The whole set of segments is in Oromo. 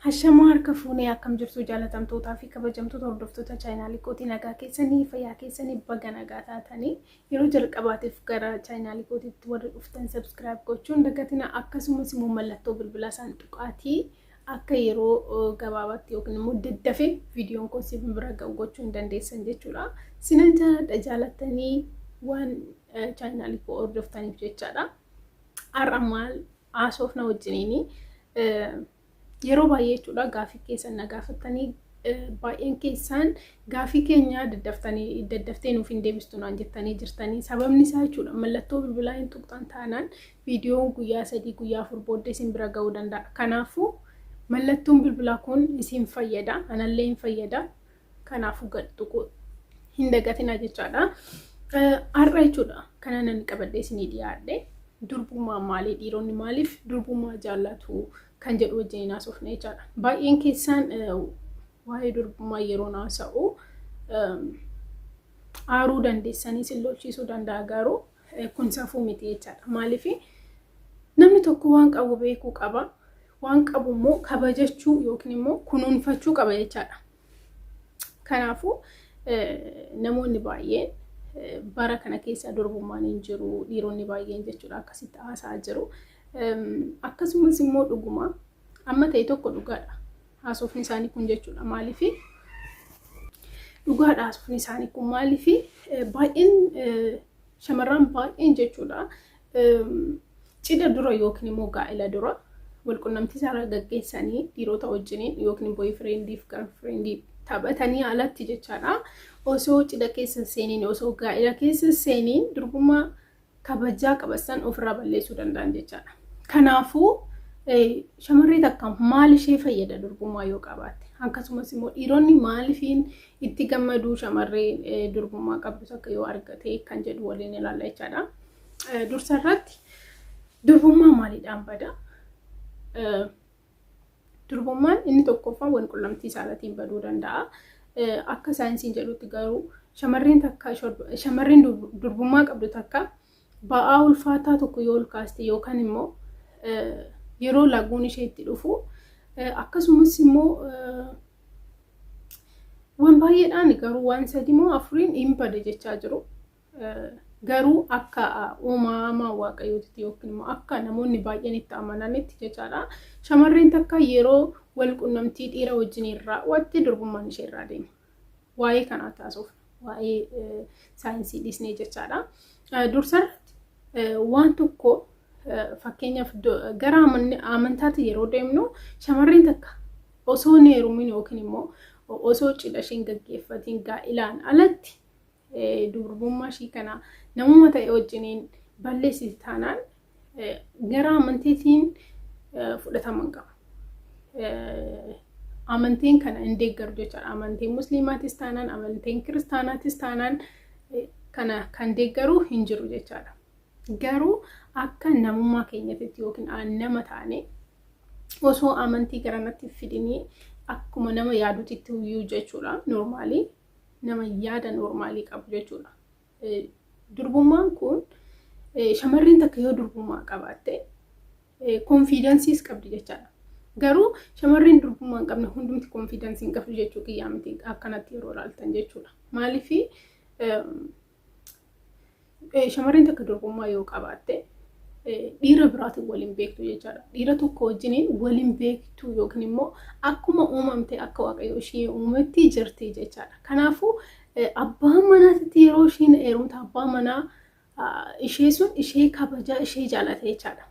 Hashamaa harka fuunee akkam jirtu jaalatamtootaa fi kabajamtoota hordoftoota chaayinaalii kootii nagaa keessanii fayyaa keessanii baga nagaa taatanii yeroo jalqabaatiif gara chaayinaalii kootiitti warri dhuftan sabskiraayib gochuun dagatina akkasumas immoo mallattoo bilbilaa isaan tuqaatii akka yeroo gabaabaatti yookiin immoo daddafee viidiyoon koo isin bira ga'u gochuu hin dandeessan jechuudha. Sinan jaaladha jaalattanii waan chaayinaalii koo hordoftaniif jechaadha. Har'a maal haasofna wajjiniini yeroo baay'ee jechuudha gaafii keessan na gaafattanii baay'een keessaan gaafii keenya daddaftanii daddaftee nuuf hin deebistu naan jettanii jirtanii sababni isaa jechuudha mallattoo bilbilaa hin tuqxan taanaan viidiyoon guyyaa 3 guyyaa 4 booddee isin bira ga'uu danda'a. Kanaafuu mallattoon bilbilaa kun isin fayyada anallee hin fayyada kanaafuu gad tuquu hin dagatinaa jechaadha. Har'a jechuudha kana nan qabadhee isinii dhiyaadhe durbummaa maalii dhiironni maaliif durbummaa jaallatu kan jedhu wajjin haasofna jechaadha. Baay'een keessaan waa'ee durbummaa yeroo haasa'u aaruu dandeessanii isin lolchiisuu danda'a garuu kun safuu miti jechaadha. Maaliif namni tokko waan qabu beekuu qaba. Waan qabu immoo kabajachuu yookiin immoo kunuunfachuu qaba jechaadha. Kanaafuu namoonni baay'een bara kana keessa durbummaan hin jiru dhiironni baay'een jechuudha akkasitti haasa'aa jiru. Akkasumas immoo dhuguma amma ta'e tokko dhugaadha haasofni isaanii kun jechuudha maaliif dhugaadha haasofni isaanii kun maaliif baay'een shamarran baay'een jechuudha cidha dura yookiin immoo gaa'ela dura walqunnamtii saalaa gaggeessanii dhiirota wajjiniin yookiin boyfriendiif girlfriendii taphatanii alatti jechaadha. Osoo cidha keessa seeniin osoo gaa'ela keessa seeniin durbummaa kabajaa qabasan ofirraa balleessuu danda'an jechaadha. Kanaafuu shamarree takka maal ishee fayyada durbummaa yoo qabaatte akkasumas immoo dhiironni maalifiin itti gammaduu shamarree durbummaa qabdu takka yoo argate kan jedhu waliin ilaalla jechaadha. Dursa irratti durbummaa maaliidhaan bada? Durbummaan inni tokkoffaan wal qunnamtii saalaatiin baduu danda'a. Akka saayinsiin jedhutti garuu shamarreen takka shamarreen durbummaa qabdu takka ba'aa ulfaataa tokko yoo ol kaaste yookaan immoo yeroo laguun ishee itti dhufu akkasumas immoo waan baay'eedhaan garuu waan sadi moo afuriin hin bade jechaa jiru. Garuu akka uumama waaqayyootitti yookiin immoo akka namoonni baay'een itti amananitti jechaadha. Shamarreen takka yeroo wal qunnamtii dhiira wajjin raawwatte durbummaan ishee irraa deema. Waa'ee kanaa taasisuuf waa'ee saayinsii dhiisnee jechaadha. Dursarratti waan tokko fakkeenyaaf gara amantaatti yeroo deemnu shamarreen takka osoo hin heerumin yookiin immoo osoo cidha isheen gaggeeffatiin gaa'ilaan alatti durbummaa ishii kana namuma ta'e wajjiniin balleessiti taanaan gara amantiitiin fudhatama hin qabu. Amantiin kana hin deeggaru jechaadha. Amantiin musliimaatis taanaan, amantiin kiristaanaatis taanaan kana kan deeggaru hin jiru jechaadha. Garuu akka namummaa keenyatitti yookiin nama taane osoo amantii garanatti fidinii akkuma nama yaaduutitti iyyuu jechuudha noormaalii. Nama yaada noormaalii qabu jechuudha. Durbummaan kun shamarreen takka yoo durbummaa qabaatte konfiidansiis qabdi jechaadha. Garuu shamarreen durbummaa hin qabne hundumti konfiidansii hin qabdu jechuu kiyyaa miti akkanatti yeroo ilaaltan jechuudha. Maaliif shamarreen takka durbummaa yoo qabaatte dhiira biraatiin waliin beektu jechaadha. Dhiira tokko wajjiniin waliin beektu yookiin immoo akkuma uumamte akka waaqayyo ishee uumetti jirti jechaadha. Kanaafuu abbaa manaatitti yeroo isheen heerumte abbaa manaa ishee sun ishee kabajaa ishee jaalate jechaadha.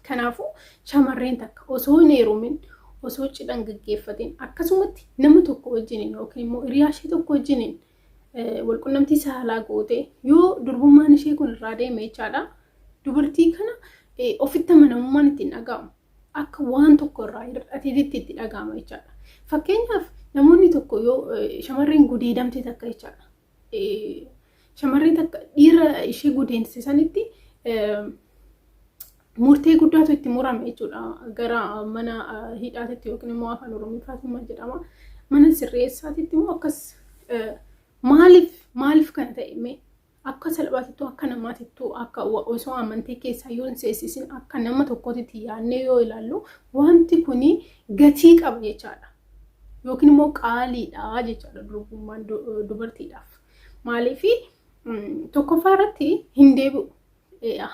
Kanaafuu shamarreen takka osoo hin heerumin osoo cidha hin gaggeeffatin akkasumatti nama tokko wajjiniin yookiin immoo hiriyaa ishee tokko wajjiniin walqunnamtii saalaa goote yoo durbummaan ishee kun irraa deeme jechaadha. Dubartii kana ofitti amanamummaan ittiin dhaga'amu akka waan tokko irraa hir'ateetitti itti dhaga'ama jechaadha. Fakkeenyaaf namoonni tokko yoo shamarreen gudeedamte takka jechaadha. Shamarreen takka dhiira ishee gudeensise sanitti murtee guddaatu itti murame jechuudha. Gara mana hidhaatitti yookiin immoo afaan Oromiffaatiin maal jedhama? Mana sirreessaatitti immoo akkas maaliif maaliif kana ta'e mee Akka salphaatittuu, akka namaatittuu, akka osoo amantii keessaa yoo hin seessisin, akka nama tokkootitti yaadnee yoo ilaallu, wanti kuni gatii qaba jechaadha. Yookiin immoo qaaliidha jechaadha durbummaan dubartiidhaaf. Maaliif? Tokkoffaa irratti hin deebi'u.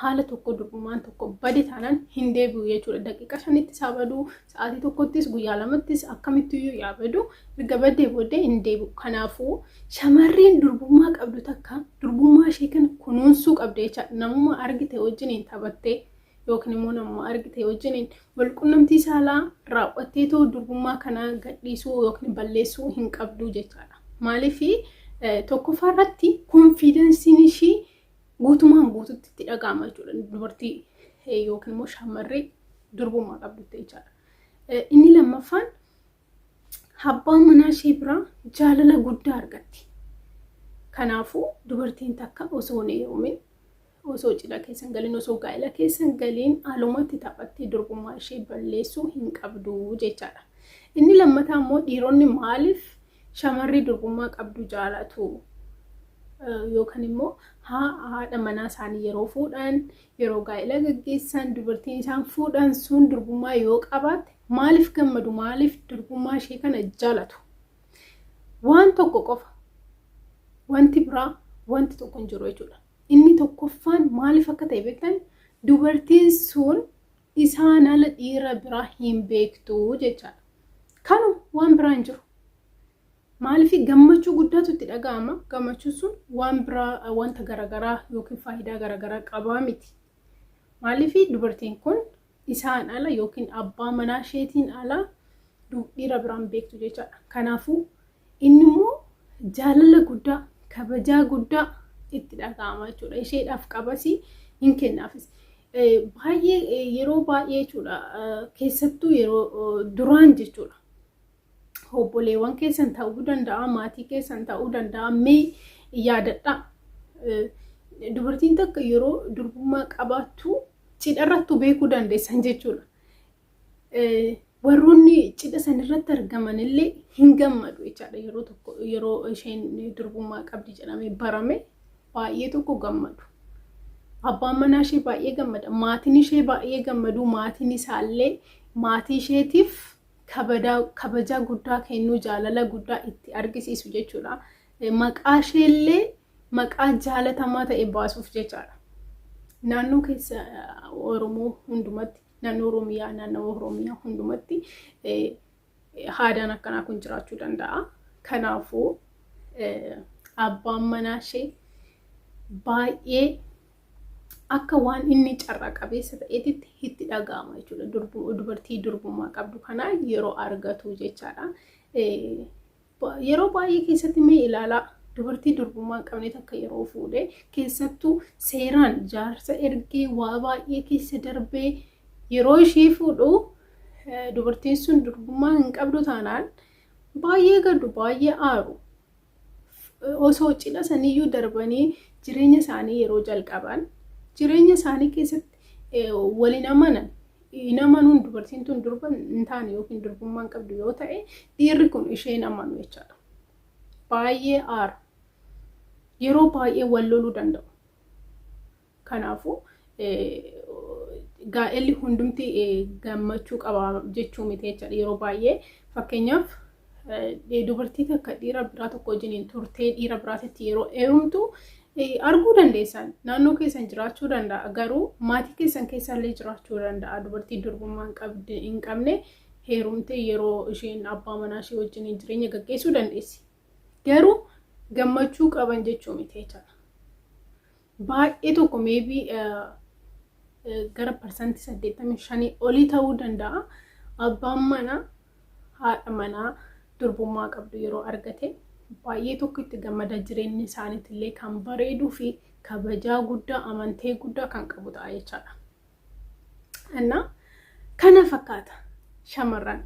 Haala tokko durbummaan tokko bade taanaan hin deebi'u jechuudha. Daqiiqa 5ttis haa badu, sa'aatii tokkottis, guyyaa 2ttis, akkamittiyyuu yaa badu, erga badee booddee hin deebi'u. Kanaafuu shamarreen durbummaa qabdu takka durbummaa ishee kana kunuunsuu qabda jechaadha. Namuma argite wajjiniin taphattee yookiin immoo namuma argite wajjiniin walqunnamtii saalaa raawwattee too durbummaa kana gadhiisuu yookiin balleessuu hin qabdu jechaadha. Maaliif? Tokkoffaa irratti confidenceiin ishii guutumaan guututti itti dhaga'ama jechuudha. Dubartii yookiin immoo shamarree durbummaa qabdutti jechaadha. Inni lammaffaan abbaa manaa ishee biraa jaalala guddaa argatti. Kanaafuu dubartiin takka osoo hin heerumin, osoo cidha keessa hin galin, osoo gaa'ela keessa hin galin alumatti taphattee durbummaa ishee balleessuu hin qabdu jechaadha. Inni lammataa immoo dhiironni maaliif shamarree durbummaa qabdu jaalatu? Yookaan immoo haadha manaa isaanii yeroo fuudhan, yeroo gaa'ela gaggeessan, dubartiin isaan fuudhan sun durbummaa yoo qabaatte maaliif gammadu? Maaliif durbummaa ishee kana jaalatu? Waan tokko qofa. Wanti biraa wanti tokko hin jiru jechuudha. Inni tokkoffaan maaliif akka ta'e beektan? Dubartiin sun isaan ala dhiira biraa hin beektu jechaadha. Kanu waan biraa hin jiru. Maaliif gammachuu guddaatu itti dhaga'ama? Gammachuun sun waan biraa, wanta garaagaraa yookiin faayidaa garaagaraa qabaa miti. Maaliif? Dubartiin kun isaan ala yookiin abbaa manaa isheetiin ala dhiira biraan beektu jechaadha. Kanaafuu inni immoo jaalala guddaa, kabajaa guddaa itti dhaga'ama jechuudha. Isheedhaaf qabasii hin kennaafis. Baay'ee, yeroo baay'ee jechuudha, keessattuu yeroo duraan jechuudha. Obboleewwan keessan ta'uu danda'a, maatii keessan ta'uu danda'a, mee yaadadhaa. Dubartiin takka yeroo durbummaa qabaattu cidharrattu beekuu dandeessan jechuudha. Warroonni cidha sanirratti argaman illee hin gammadu jechaadha. Yeroo tokko yeroo isheen durbummaa qabdi jedhamee barame baay'ee tokko gammadu. Abbaan manaa ishee baay'ee gammada. Maatiin ishee baay'ee gammadu. Maatiin isaallee maatii isheetiif kabajaa guddaa kennuu, jaalala guddaa itti argisiisu jechuudha. Maqaa isheellee maqaa jaalatamaa ta'e baasuuf jechaadha. Naannoo keessa Oromoo hundumatti, naannoo Oromiyaa, naannoo Oromiyaa hundumatti aadaan akkanaa kun jiraachuu danda'a. Kanaafuu abbaan manaa ishee baay'ee akka waan inni carraa qabeessa ta'eetitti itti dhaga'ama jechuudha. Dubartii durbummaa qabdu kana yeroo argatu jechaadha. Yeroo baay'ee keessatti mee ilaalaa, dubartii durbummaa hin qabne takka yeroo fuudhe, keessattuu seeraan jaarsa ergee waa baay'ee keessa darbee yeroo ishee fuudhu, dubartiin sun durbummaa hin qabdu taanaan baay'ee gaddu, baay'ee aaru. Osoo cidha saniyyuu darbanii jireenya isaanii yeroo jalqaban, jireenya isaanii keessatti waliin amanan hin amanuun, dubartiin tun durba hin taane yookiin durbummaa hin qabdu yoo ta'e, dhiirri kun ishee hin amanu jechaadha. Baay'ee aara. Yeroo baay'ee wal loluu danda'u. Kanaafuu gaa'elli hundumti gammachuu qaba jechuu miti jechaadha. Yeroo baay'ee, fakkeenyaaf, dubartii takka dhiira biraa tokko wajjiniin turtee dhiira biraatitti yeroo heerumtu arguu dandeessan. Naannoo keessan jiraachuu danda'a, garuu maatii keessan keessallee jiraachuu danda'a. Dubartii durbummaa hin qabne heerumtee yeroo isheen abbaa manaa ishee wajjiniin jireenya gaggeessuu dandeessi, garuu gammachuu qaban jechuu miti jechaadha. Baay'ee tokko, maybe gara 85% olii ta'uu danda'a. Abbaan manaa haadha manaa durbummaa qabdu yeroo argate baay'ee tokko itti gammada. Jireenyi isaaniitillee kan bareeduu fi kabajaa guddaa, amantee guddaa kan qabu ta'a jechaadha. Innaa kana fakkaata. Shamarran,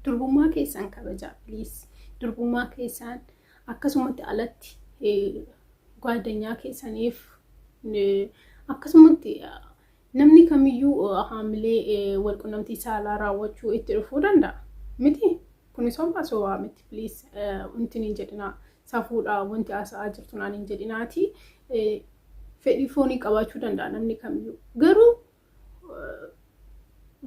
durbummaa keessan kabajaa, please. Durbummaa keessan akkasumatti alatti gaadanyaa keessaniif, akkasumatti namni kamiyyuu haamilee walqunnamtii saalaa raawwachuu itti dhufuu danda'a. Miti? Kuni sobaa? Sobaa miti. Please, wanti hin jedhina. Safuudha wanti haasa'aa jirtu naan hin jedhinaati. Fedhii foonii qabaachuu danda'a namni kamiyyuu. Garuu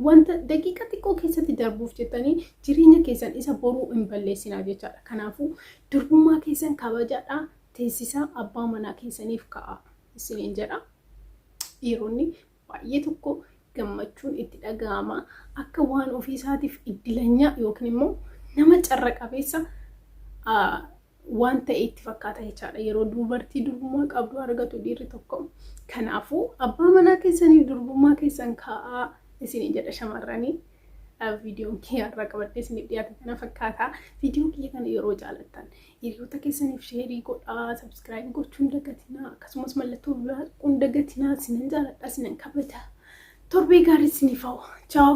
wanta daqiiqa xiqqoo keessatti darbuuf jettanii jireenya keessan isa boruu hin balleessinaa jechaadha. Kanaafuu durbummaa keessan kabajaadhaa teessisaa abbaa manaa keessaniif ka'a isiniin jedha. Dhiironni baay'ee tokko gammachuun itti dhaga'ama. Akka waan ofii isaatiif iddilanyaa yookiin immoo nama carra qabeessa waan ta'e itti fakkaata jechaadha. Yeroo dubartii durbummaa qabdu argatu dhiirri tokko. Kanaafuu abbaa manaa keessaniif durbummaa keessan kaa'aa isiniin jedha shamarranii. Viidiyoon kiyya irraa qabadhee isiniif dhiyaate kana fakkaata. Viidiyoo kiyya kana yeroo jaalattan hiriyoota keessaniif share godhaa, subscribe gochuun dagatinaa, akkasumas mallattoo bilbilaa dagatinaa. Isinan jaaladha, isinan kabaja. Torbee gaarii isiniif hawwa. Ciao.